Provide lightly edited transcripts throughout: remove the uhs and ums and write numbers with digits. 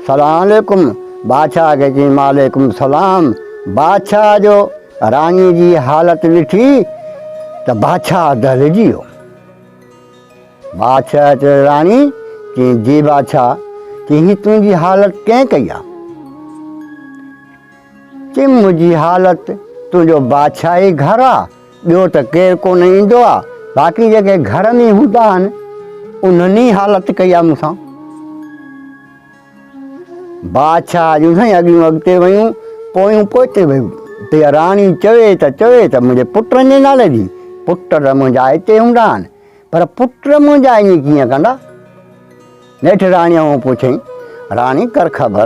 سلام عليڪم. بادشاهه کي چيائين وعليڪم سلام. بادشاهه جو راڻي جي حالت ڏٺي ته بادشاهه دهلجي ويو. بادشاهه چيو راڻي، چيائين جي بادشاهه، چيائين هي تنهنجي حالت ڪنهن ڪئي آ؟ چيائين منهنجي حالت تنهنجو بادشاهي گهر آ، ٻيو ته ڪير ڪونه ايندو آ، باقي جيڪي گهر ۾ هوندا آهن، انهن ئي حالت ڪئي آ مون سان. بادشاهه جون سائين اڳيون اڳتي ويون، پويون پوئتي ويون. ته راڻي چوي ته چوي ته منهنجي پٽن جي نالي جي، پٽ ته منهنجا هتي هوندا آهن، پر پٽ منهنجا ائين ڪيئن ڪندا؟ نيٺ راڻيء کان پڇيائين، راڻي ڪر خبر،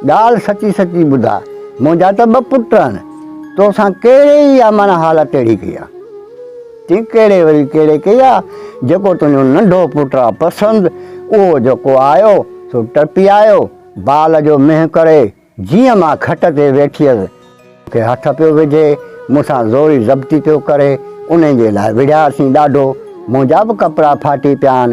ڳالهه سچي سچي ٻڌاء، منهنجا ته ٻه پٽ آهن، تو سان ڪهڙي اها معنيٰ حالت اهڙي ڪئي آهي؟ چيائين، ڪهڙي وري ڪهڙي ڪئي آهي، جيڪو تنهنجو ننڍو پٽ آهي پسند، اهو جيڪو آيو، سو ٽپي آيو، بال جو منهن ڪري، جيئن مان کٽ تي ويٺيس، مون کي هٿ پيو وجهي، مون سان زوري ضبطي پيو ڪري، انهي جي لاء وڙهياسين ڏاڍو، منهنجا به ڪپڙا ڦاٽي پيا آهن،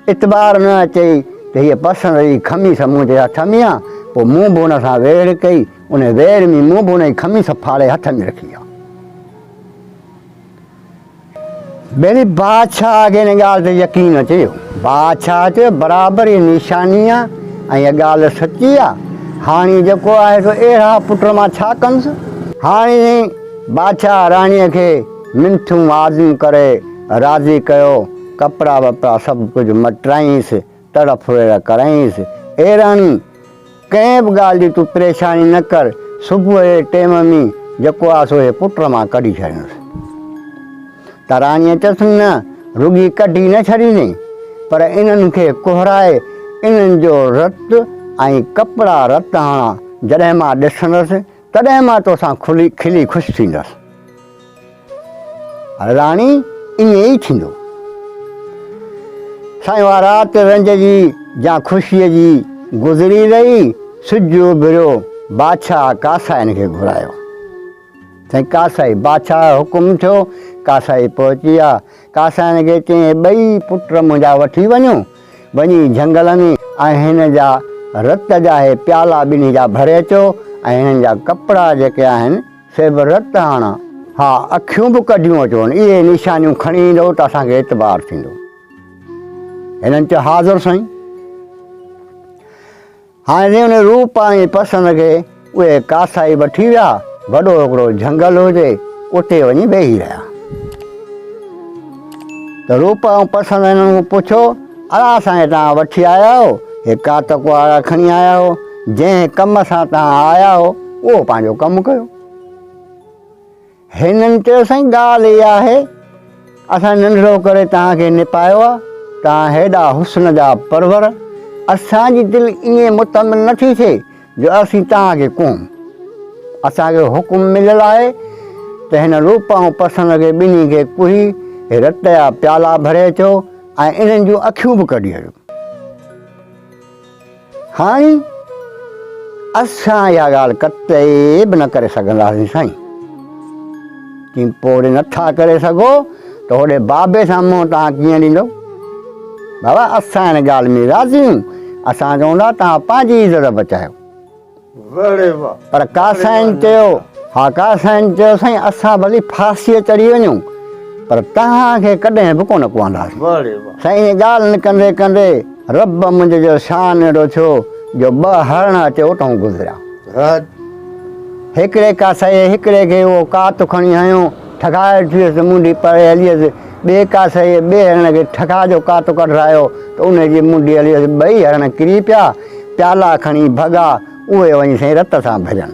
اعتبار نه اچئي ته هيء پسند جي خميس منهنجي هٿ ۾ آ، پوء مون به ان سان ويڙهه ڪئي، انهي ويڙهه ۾ مون به ان جي خميس ڦاڙي هٿ ۾ رکي آ. ٻيلي بادشاهه کي ان ڳالهه تي يقين اچي ويو. بادشاهه چيو، برابر هيء نشاني آ ۽ هيء ڳالهه سچي آ. هاڻي جيڪو آهي سو اهڙا پٽ مان ڇا ڪندس؟ هاڻي بادشاهه راڻيء کي منٿون آزيون ڪري راضي ڪيو. ڪپڙا وپڙا سڀ ڪجهه مٽرائينس، تڙ ڦرير ڪرائينس. اي راڻي! ڪنهن به ڳالهه جي تون پريشاني نه ڪر، صبح جي ٽيم ۾ جيڪو آ سو هي پٽ مان ڪڍي ڇڏيندس. ته راڻيء چيس، نه، رڳي ڪڍي نه ڇڏيندين، پر انهن کي ڪهرائي انهن جو رت ۽ ڪپڙا رت هڻا، جڏهن مان ڏسندس، تڏهن مان توسان کلي خوش ٿيندس. راڻي، ائين ئي ٿيندو. سائين اها رات رنج جي يا خوشيء جي گذري وئي. سج اڀريو، بادشاهه ڪاسائين کي گهرايو. سائين ڪاسائي، بادشاهه جو حڪم ٿيو، ڪاسائي پهچي ويا. ڪاسائين کي چيائين، ٻئي پٽ منهنجا وٺي وڃو، وڃي جهنگل ۾ ۽ هن جا رت جا هي پيالا ٻنهي جا ڀري اچو ۽ هنن جا ڪپڙا جيڪي آهن، سي به رت هاڻا، ها اکيون به ڪڍيون اچون، اهي نشانيون کڻي ايندؤ ته اسان کي اعتبار ٿيندو. هنن چيو حاضر سائين. هاڻي ان روپ ۽ پسند کي اهي ڪاسائي وٺي ويا، وڏو هڪڙو جهنگل هجي، اتي وڃي ويهي رهيا. ته روپ ۽ پسند هنن کان پڇيو، اڙا اسان کي توهان وٺي آيا آهيو، هي ڪات ڪهاڙا کڻي آيا آهيو، جنهن ڪم سان توهان آيا آهيو، اهو پنهنجو ڪم ڪيو. هنن چيو، سائين ڳالهه اها آهي، اسان ننڍڙو ڪري توهان کي نپايو آهي، توهان هيڏا حسن جا پرور، اسان جي دل ائين مطمئن نه ٿي ٿئي جو اسين توهان کي ڪهون. اسان کي حڪم مليل آهي ته هن روپ ۽ پسند کي ٻنهي کي ڪهي رت جا پيالا ڀري اچو ۽ انهن جون اکيون به ڪڍي اچو. هاڻي اسان اها ڳالهه قطعي به نه ڪري سگهنداسين سائين. چيائين پوء نه ٿا ڪري سگهو ته هوڏي بابي سان منهن توهان ڪيئن ڏيندو؟ بابا اسان هن ڳالهه ۾ راضي آهيون، اسان چئون ٿا توهان پنهنجي عزت بچايو. پر ڪاسائين چيو، ها ڪاسائين چيو سائين اسان ڀلي ڦاسيء چڙهي وڃون پر توهان کي ڪڏهن به ڪونه ڪهنداسين. سائين ائين ڳالهه ڪندي ڪندي رب منهنجي جو شان اهڙو ٿيو جو ٻه هرڻ اچي اتان گذريا. هڪڙي ڪاسائيء هڪڙي کي اهو ڪات کڻي هنيو، ٺڪاء ٿيس ته منڍي پري هلي ويس. ٻئي ڪاسائيء ٻئي هرڻ کي ٺڪاء جو ڪات ڪڍرايو ته انهيء جي منڍي هلي ويس. ٻئي هرڻ ڪري پيا. پيالا کڻي ڀڳا، اهي وڃي سائين رت سان ڀرين.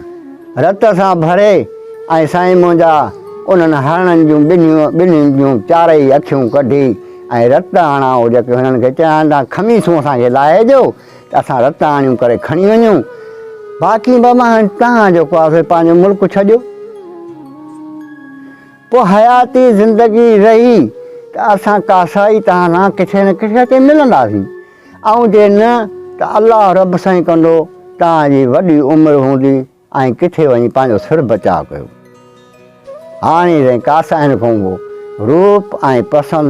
رت سان ڀري ۽ سائين منهنجا انهن هرڻن جون ٻنهيون ٻنهين جون چارئي اکيون ڪڍي ۽ رت آڻائو جيڪي هنن کي چيائين ته خميسون اسان کي لاهي ڏيو ته اسان رت آڻيون ڪري کڻي وڃون باقي بابا هاڻي توهان جيڪو آهي سو پنهنجو ملڪ ڇڏيو. پوء حياتي زندگي رهي ته اسان ڪاسائي توهان سان ڪٿي نه ڪٿي اچي ملنداسين. ۽ جي نه ته الله رب سائين ڪندو توهان جي وڏي عمر هوندي ۽ ڪٿي وڃي پنهنجو سر بچاء ڪيو. هاڻي سائين ڪاسائين کان اهو روپ ۽ پسند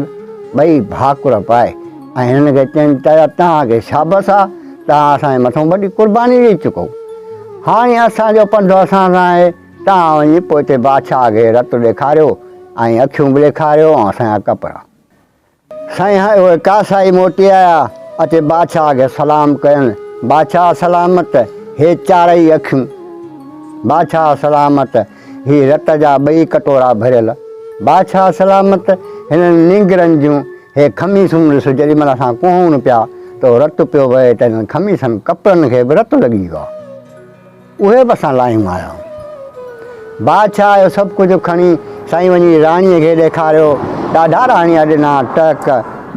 ٻئي ڀاڪر پائي ۽ هنن کي چين چيا توهان کي شابس آ توهان اسان جي مٿان وڏي قرباني ڏئي چڪو. هاڻي اسان جو پنڌ اسان سان آهي، توهان وڃي پوئتي بادشاهه کي رت ڏيکاريو ۽ اکيون به ڏيکاريو ۽ اسان جا ڪپڙا. سائين اهي ڪاسائي موٽي آيا، اچي بادشاهه کي سلام ڪين، بادشاهه سلامت، هي چارئي اکيون، بادشاهه سلامت، هي رت جا ٻئي ڪٽورا ڀريل، بادشاهه سلامت، هنن نينگرن جون هي خميسون ڏس، جيڏي مهل اسان ڪوهون پيا ته رت پيو وهي ته هنن خميسن ڪپڙن کي به رت لڳي ويو آهي. اهي به اسان لاهيون آيا آهيون. بادشاهه اهو سڀ ڪجهه کڻي سائين وڃي راڻيء کي ڏيکاريو. ڏاڍا راڻيء ڏنا ٽهڪ.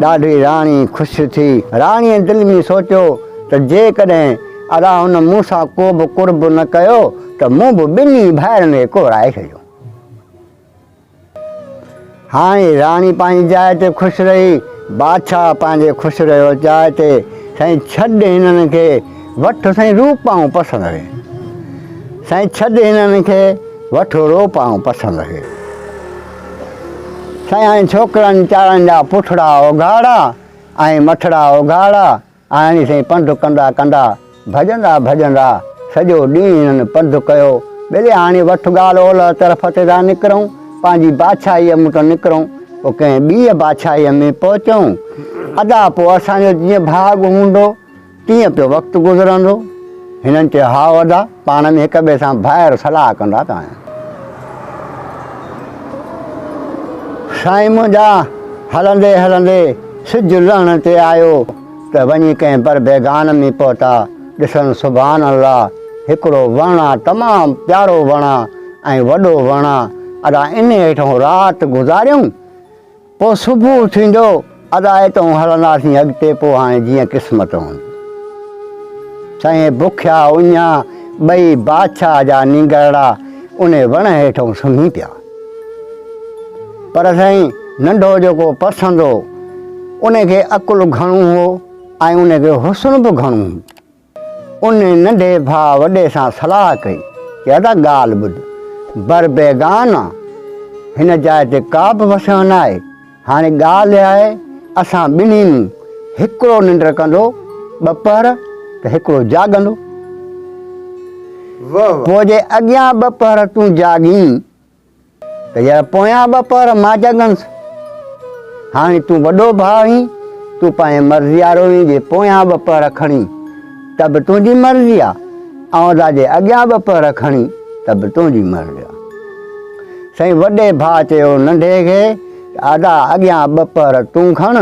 ڏاڍي راڻي خوش ٿي. راڻيء دل ۾ سوچيو ته جيڪڏهن ادا هن مون سان ڪو به قرب نه ڪيو ته مون به ٻنهي ڀائرن کي ڪوهرائي ڇڏيو. هاڻي راڻي پنهنجي جاء تي خوش رهي، بادشاهه پنهنجي خوش رهيو جاء تي. سائين ڇڏ هنن کي، وٺ سائين روپ آئون پسند کي. سائين ڇڏ هنن کي، وٺ روپ آئون پسند کي. سائين هاڻي ڇوڪرن چارن جا پٺڙا اگهاڙا ۽ مٿڙا اگهاڙا. آهن سائين پنڌ ڪندا ڪندا، ڀڄندا ڀڄندا، سڄو ڏينهن هنن پنڌ ڪيو. ٻيلي هاڻي وٺ ڳالهه اولهه طرف تي ٿا نڪرون، پنهنجي بادشاهيء مون ته نڪرون، پوء ڪنهن ٻيء بادشاهيء ۾ پهچون. ادا پوء اسان جو جيئن ڀاڳ هوندو، تيئن پيو وقت گذرندو. هنن چيو، هائو ادا، پاڻ ۾ هڪ ٻئي سان ڀائر صلاح ڪندا ٿا آهيون. سائين منهنجا، هلندي هلندي سج لهڻ تي آيو ته وڃي ڪنهن بر بيگان ۾ پهتا. ڏسن سبحان الله، هڪڙو وڻ آ، تمام پيارو وڻ آ ۽ وڏو وڻ آ. ادا انهي هيٺئون رات گذاريون. پوء صبح ٿيندو، ادا اتئون هلنداسين اڳتي پوء هاڻي جيئن قسمت هوندي. سائين بکيا اڃا ٻئي بادشاهه جا نينگرڙا انهي وڻ هيٺئون سمهي پيا. پر سائين ننڍو جيڪو پسند هو، انهي کي عقل گهڻو هو ۽ انهي کي حسن به گهڻو هو. ان ننڍي ڀاء وڏي سان صلاح ڪئي ته ادا ڳالهه ٻڌ، بر بيگان آ، هن جاء تي ڪا به وسهه ناهي، هاڻي ڳالهه اها آهي اسان ٻنهي مون هڪڙو ننڊ ڪندو ٻه پهر ته هڪڙو جاڳندو. پوء جي اڳيان ٻه پهر تون جاڳين ته يار پويان ٻه پهر مان جاڳنس. هاڻي تون وڏو ڀاء آهين، تون پنهنجي مرضي وارو آهين، جي پويان ٻه پهر کڻين ته به تنهنجي مرضي آ ۽ ادا جي اڳيان ٻه پهر کڻين ته به تنهنجي مرضي آ. سائين وڏي ڀاء چيو ننڍي کي ته ادا اڳيان ٻه پهر تون کڻ،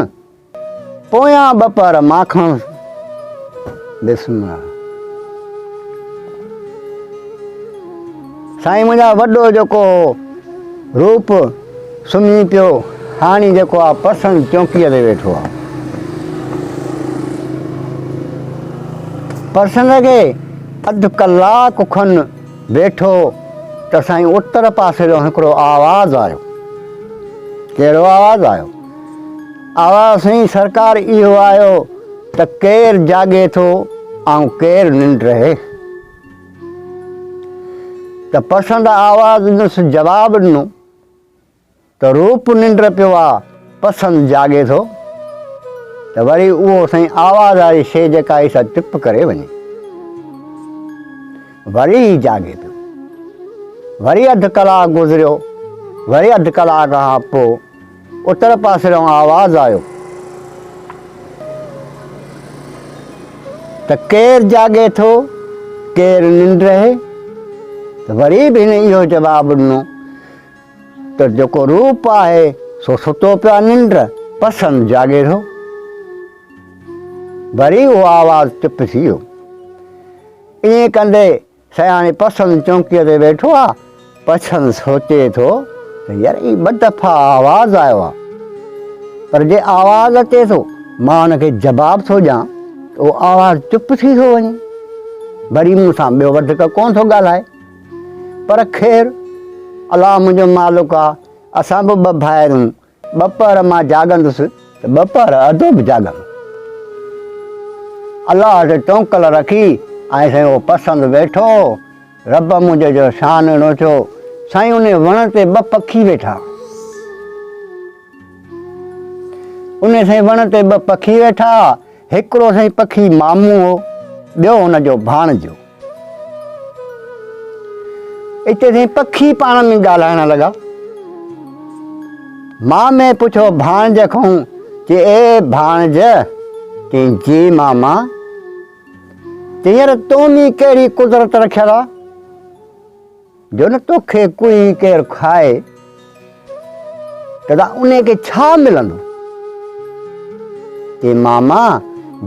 پويان ٻه پهر مان کڻس. بسم الله. سائين منهنجا وڏو جيڪو هو روپ سمهي پيو، هاڻي جيڪو آ پسند چونڪيء تي ويٺو آ. پسند کي اڌ ڪلاڪ کن ويٺو ته سائين اتر پاسي جو هڪڙو آواز آيو. ڪهڙو آواز آيو؟ آواز سائين سرڪار اهو آيو ته ڪير جاڳي ٿو ۽ ڪير ننڊ رهي. ته پسند آواز ڏنس جواب ڏنو ته روپ ننڊ پيو آ پسند جاڳي ٿو. ته وري اهو سائين آواز واري شيء جيڪا آئي سا چپ ڪري وڃي. وري هي جاڳي پيو. وري اڌ ڪلاڪ گذريو. وري اڌ ڪلاڪ کان پوء اتر پاسي ڏانهن آواز آيو ته ڪير جاڳي ٿو، ڪير ننڊ رهي؟ ته وري به هن اهو جواب ڏنو ته جيڪو روپ آهي سو ستو پيو آهي ننڊ، پسند جاڳي ٿو. وري اهو آواز چپ ٿي ويو. ائين ڪندي سياڻي پسند چونڪيء تي ويٺو آ، پسند سوچي ٿو ته يار هي ٻه دفعا آواز آيو آ، پر جي آواز اچي ٿو مان ان کي جواب ٿو ڏيان ته اهو آواز چپ ٿي ٿو وڃي، وري مون سان ٻيو وڌيڪ ڪونه ٿو ڳالهائي. پر خير الله منهنجو مالڪ آ، اسان به ٻه ڀائر آهيون، ٻه پهر مان جاڳندس ته ٻه پهر اڌو به جاڳندو. الله تي توڪل رکي ۽ سائين اهو پسند ويٺو. رب منهنجي جو شان اهڙو ٿيو، سائين انهي وڻ تي ٻه پکي ويٺا. انهي سائين وڻ تي ٻه پکي ويٺا. هڪڙو سائين پکي مامو هو. ٻيو هن جو ڀاڻجو. اتي سائين پکي پاڻ ۾ ڳالهائڻ لڳا. مامي پڇيو ڀاڻج کان چي اي ڀاڻج، چيائين جي ماما. چيائين يار تو ۾ ڪهڙي قدرت رکيل آ جو نه توکي ڪوئي ڪير کائي ته دا انهي کي ڇا ملندو؟ چي ماما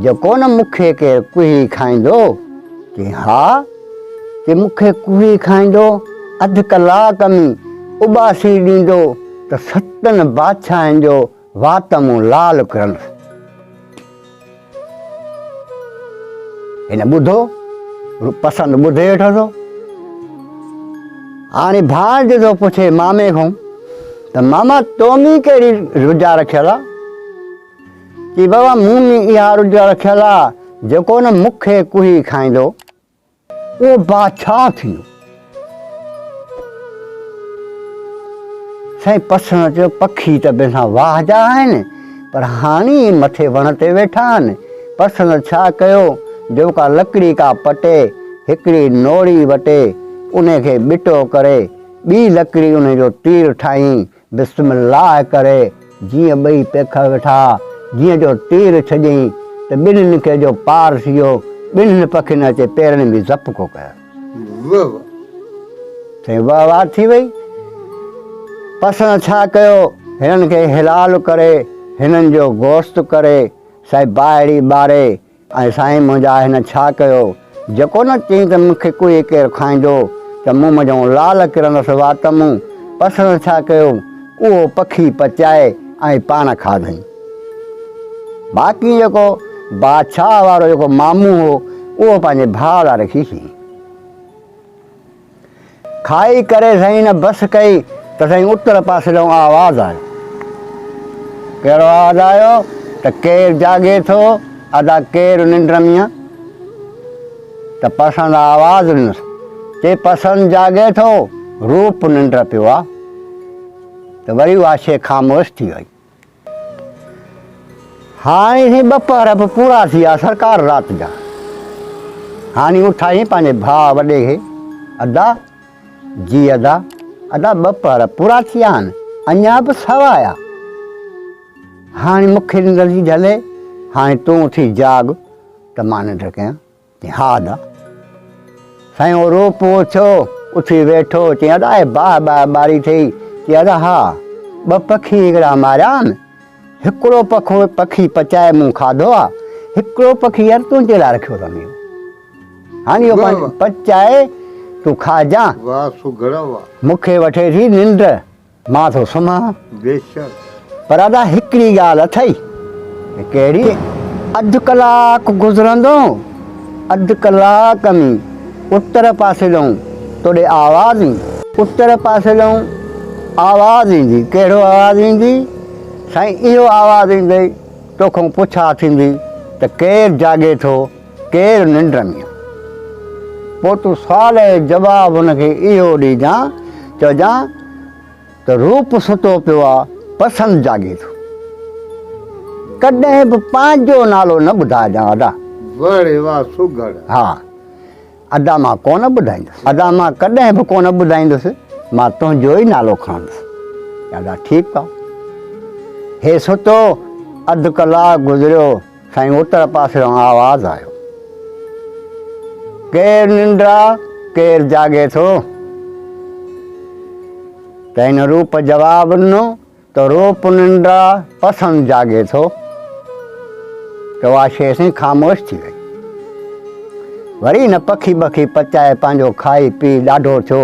جيڪو نه مون کي ڪير ڪوهي کائيندو؟ چي ها. چي مون کي ڪوهي کائيندو اڌ ڪلاڪ ۾ اٻاسي ڏيندو ته ستن بادشاهن جو وات مون لال ڪرندس. هن ٻڌو، پسند ٻڌي ويٺو ٿو. هاڻي ڀاڻج ٿو پڇي مامي کان ته ماما تو ۾ ڪهڙي رجا رکيل آ؟ چي بابا مون ۾ اها رجا رکيل آ جيڪو نه مون کي ڪوهي کائيندو اهو بادشاهه ٿيندو. سائين پسڻ چيو، پکي ته به سان واهه جا آهن، پر هاڻي ئي مٿي وڻ تي ويٺا آهن. پسڻ ڇا ڪيو جو ڪا لڪڙي ڪا پٽي، هڪڙي نوڙي وٽي، انهي کي ٻٽو ڪري، ٻي لڪڙي انهي جو تير ٺاهين، بسم الله ڪري جيئن ٻئي پيک ويٺا، جيئن جو تير ڇڏيائين ته ٻنهين کي جو پار ٿي ويو، ٻنهين پکين اچي پيرن ۾ زپڪو ڪيو. وه وه. سائين وه واه ٿي وئي. پسڻ ڇا ڪيو، هنن کي حلال ڪري، هنن جو گوشت ڪري، سائين باهڙي ٻاري، ۽ سائين منهنجا هن ڇا ڪيو، جيڪو نه چئين ته مون کي ڪوئي ڪير کائيندو ته مون منجهئون لال ڪرندس وات مون، پسڻ ڇا ڪيو، اهو پکي پچائي ۽ پاڻ کاڌئين. باقي جيڪو بادشاهه وارو جيڪو مامو هو، اهو پنهنجي ڀاء لاء رکي ڇڏيائين. کائي ڪري سائين نه بس ڪئي ته سائين اتر پاسي ڏانهن آواز آيو. ڪهڙو آواز آيو ته ڪير جاڳي ٿو ادا ڪير ننڊ ۾ آ؟ ته پسند آواز ڏنس چي پسند جاڳي ٿو روپ ننڊ پيو آ. ته وري اها شيء خاموش ٿي وئي. هاڻي سائين ٻه پهر به پورا ٿي ويا سرڪار رات جا. هاڻي اٿائين پنهنجي ڀاء وڏي کي، ادا، جي ادا، ادا ٻه پهر پورا ٿي ويا آهن، اڃا به سوا آيا. هاڻي مون کي ننڊ ٿي جهلي، هاڻي تون اٿي جاڳ ته مان ننڊ ڪيان. چيائين، ها ادا. سائين اهو روپو اٿيو، اٿي ويٺو، چيائين، ادا اهي باهه باهه ٻاري ٿئي؟ چيائين، ادا ها، ٻه پکي هڪڙا ماريا آهن، هڪڙو پکو پکي پچائي مون کاڌو آ، هڪڙو پکي يار تنهنجي لاء رکيو اٿم اهو. هاڻي اهو پنهنجو پچائي تون کاجان. واهه سگهڙ واهه. مون کي وٺي ٿي ننڊ. مان ٿو سمهان. بيشڪ. پر ادا هڪڙي ڳالهه اٿئي. ڪهڙي؟ اڌ ڪلاڪ گذرندو، اڌ ڪلاڪ ۾ اتر پاسي ڏانهن توڏي آواز ايندي. اتر پاسي ڏانهن آواز ايندي. ڪهڙو آواز ايندي؟ سائين اهو آواز ايندئي توکان پڇا ٿيندي ته ڪير جاڳي ٿو، ڪير ننڊ ۾. پوء تون سوال جو جواب هن کي اهو ڏجان، چئجان ته روپ ستو پيو آ، پسند جاڳي ٿو. ڪڏهن به پنهنجو نالو نه ٻڌائجان ادا. واهه ري واهه سگهڙ. ها ادا مان ڪونه ٻڌائيندس. ادا مان ڪڏهن به ڪونه ٻڌائيندس، مان تنهنجو ئي نالو کڻندس. ادا ٺيڪ آ. هي ستو، اڌ ڪلاڪ گذريو. سائين اتر پاسي کان آواز آيو. ڪير ننڊ آ، ڪير جاڳي ٿو؟ ته هن روپ جواب ڏنو ته روپ ننڊ آ، پسند جاڳي ٿو. ته اها شيء سائين خاموش ٿي وئي. وري هن پکي ٻکي پچائي پنهنجو کائي پي ڏاڍو ٿيو.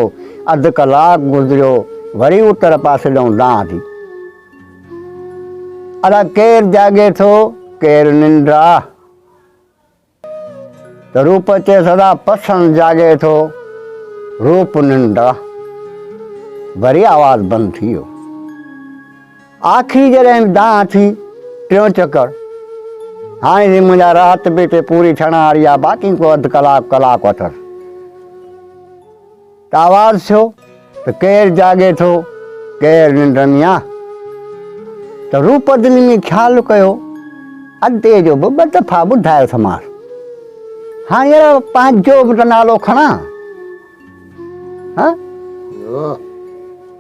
اڌ ڪلاڪ گذريو، وري اتر پاسي ڏانهن دانهن ٿي. ادا ڪير جاڳي ٿو ڪير ننڊ آ. ته روپ چيس ادا پسند جاڳي ٿو روپ ننڊ آ. وري آواز بند ٿي ويو. آخري جڏهن دانهن ٿي ٽيون چڪر هاڻي جي منهنجا رات به هتي پوري ٿيڻ واري آ باقي ڪو اڌ ڪلاڪ ڪلاڪ اٿس. ته آواز ٿيو ته ڪير جاڳي ٿو، ڪير ننڊ ۾ آ. ته روپ دل ۾ خيال ڪيو، ادي جو به ٻه دفعا ٻڌايو ٿمانس. هاڻي يار پنهنجو به ته نالو کڻان. ها؟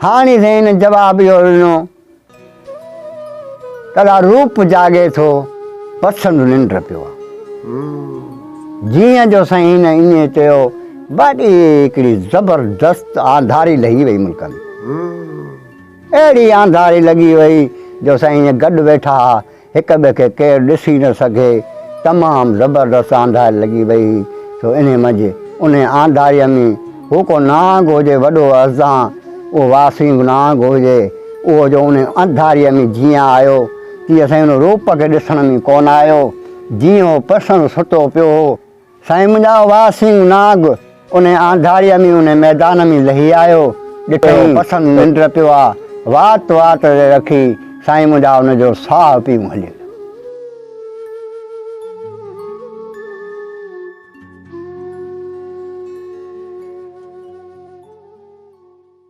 هاڻي سائين هن جواب اهو ڏنو ته ادا روپ جاڳي ٿو، پسند ننڊ پيو آ. جيئن جو سائين هن ائين چيو، وڏي هڪڙي زبردست آنڌاري لهي وئي ملڪ ۾. اهڙي آنڌاري لڳي وئي جو سائين ائين گڏ ويٺا ها، هڪ ٻئي کي ڪير ڏسي نه سگهي. تمام زبردست آنڌاري لڳي وئي هئي، سو انهي منجهه انهي آنڌاريء ۾ هو ڪو نانگ هجي وڏو ازدهان، اهو واسينگ نانگ هجي، اهو جو انهي انڌاريء ۾ جيئن آيو، تيئن سائين ان روپ کي ڏسڻ ۾ ڪونه آيو، جيئن هو پسڻ ستو پيو هو. سائين منهنجا واسينگ نانگ انهي آنڌاريء ۾ انهي ميدان ۾ لهي آيو، ڏٺائين پسند ننڊ پيو آ، وات وات تي رکي سائين منهنجا ان جو ساهه پيون هليون.